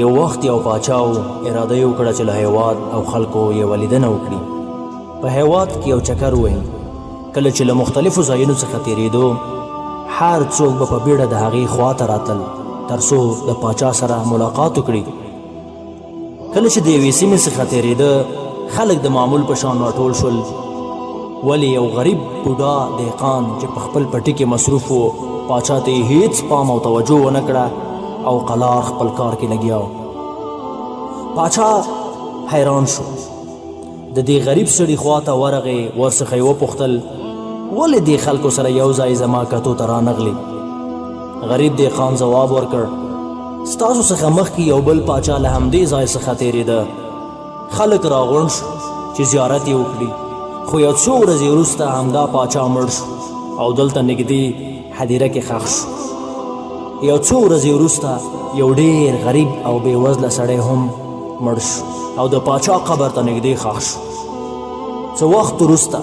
یو وخت یو پاچا و، اراده یې وکړه چې له هیواد او خلکو یوه لیدنه وکړي، په هیواد کې یو چکر ووهي. کله چې له مختلفو ځایونو څخه تېرېدو، هر څوک به په بیړه د هغې خوا ته راتلل تر څو د پاچا سره ملاقات وکړي. کله چې د یوې سیمې څخه تېرېده، خلک د معمول په شان راټول شول، ولې یو غریب بوډا دهقان چې په خپل پټي کې مصروف و، پاچا ته یې هیڅ پام او توجه ونه کړه او قلار خپل کار کې لګیا و. پاچا حیران شو، د دې غریب سړي خوا ته ورغی، ورڅخه یې وپوښتل، ولې دې خلکو سره یو ځای زما کتو ته رانغلې؟ غریب دهقان ځواب ورکړ، ستاسو څخه مخکې یو بل پاچا له همدې ځای څخه تېرېده، خلک راغونډ شو چې زیارت یې وکړي، خو یو څو ورځې وروسته همدا پاچا مړ شو او دلته نږدې هدیره کې ښخ شو. یو څو ورځې وروسته یو ډېر غریب او بېوزله سړی هم مړ شو او د پاچا قبر ته نږدې ښخ شو. څه وخت وروسته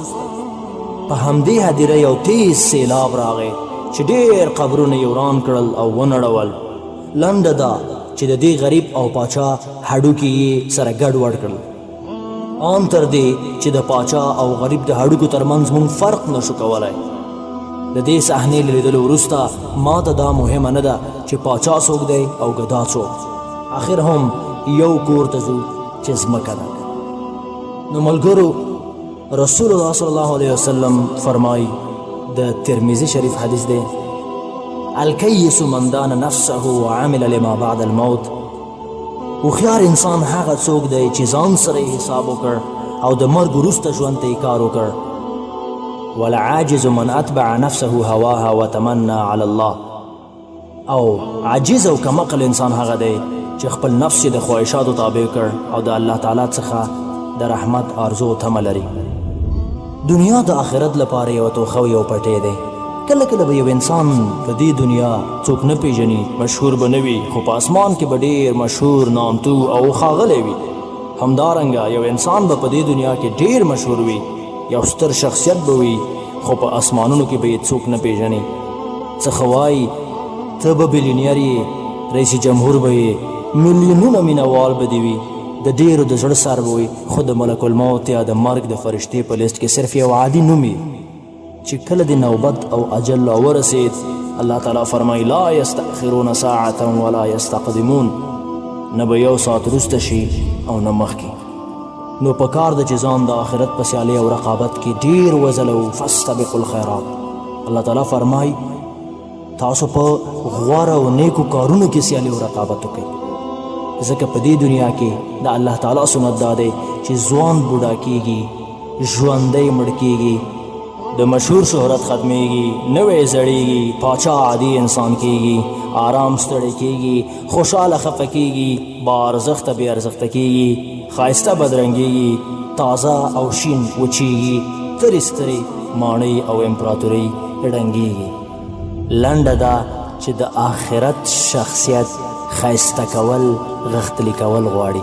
په همدې هدیره یو تیز سیلاب راغی چې ډېر قبرونه یې وران کړل او ونړول. لنډه دا چې د دې غریب او پاچا هډوکي یې سره ګډ وډ کړل، آن تر دې چې د پاچا او غریب د هډوکو تر منځ مونږ فرق نشو کولای. د دې صحنې له لیدلو وروسته ما ته دا مهمه نه ده چې پاچا څوک دی او ګدا څوک، اخر هم یو کور ته ځو چې ځمکه ده. نو ملګرو، رسول الله صلی الله علیه وسلم فرمای، د ترمذی شریف حدیث دی، الکیس من دان نفسه وعمل لما بعد الموت. هوښیار انسان هغه څوک دی چې ځان سره یې حساب وکړ او د مرګ وروسته ژوند ته یې کار وکړ. والعاجز من اتبع نفسه هواها وتمنى على الله. او عاجز او کمعقل انسان هغه دی چې خپل نفس یې د خواهشاتو تابع کړ او د الله تعالی څخه د رحمت آرزو او تمه لري. دنیا د آخرت لپاره یوه توښه او یو پټی دی. کله کله به یو انسان په دې دنیا څوک نه پیژني، مشهور به نه وي، خو په اسمان کې به ډیر مشهور، نامتو او ښاغلی وي. همدارنګه یو انسان به په دې دنیا کې ډیر مشهور وي، یو ستر شخصیت به وي، خو په اسمانونو کې به یې څوک نه پیژني. څه ښه وایي، ته به بلینیر یې، رئیس جمهور به یې، میلیونونه مینه وال به دې وي، د ډېرو د زړه سر به وي، خو د ملک الموت یا د مرګ د فرشتې په لیست کې صرف یو عادي نوم یې، چې کله دې نوبت او اجل را ورسېد، الله تعالی فرمایي، لا یستأخرون ساعة ولا یستقدمون، نه به یو ساعت وروسته شي او نه مخکې. نو په کار ده چې ځان د آخرت په سیالۍ او رقابت کې ډیر وځلوو. فاستبقوا الخیرات، الله تعالی فرمای تاسو په غوره او نیکو کارونو کې سیالي او رقابت وکړئ، ځکه په دې دنیا کې د الله تعالی سنت دا دی چې ځوان بوډا کیږي، ژوندی مړ کیږي، د مشهور شهرت ختمیږي، نوی زړیږي، پاچا عادي انسان کیږي، آرام ستړی کیږي، خوشاله خفه کیږي، با ارزښته بې ارزښته کیږي، ښایسته بدرنګیږي، تازه او شین وچیږي، ترې سترې ماڼۍ او امپراتورۍ ړنګیږي. لنډه دا چې د آخرت شخصیت ښایسته کول غښتلي کول غواړي.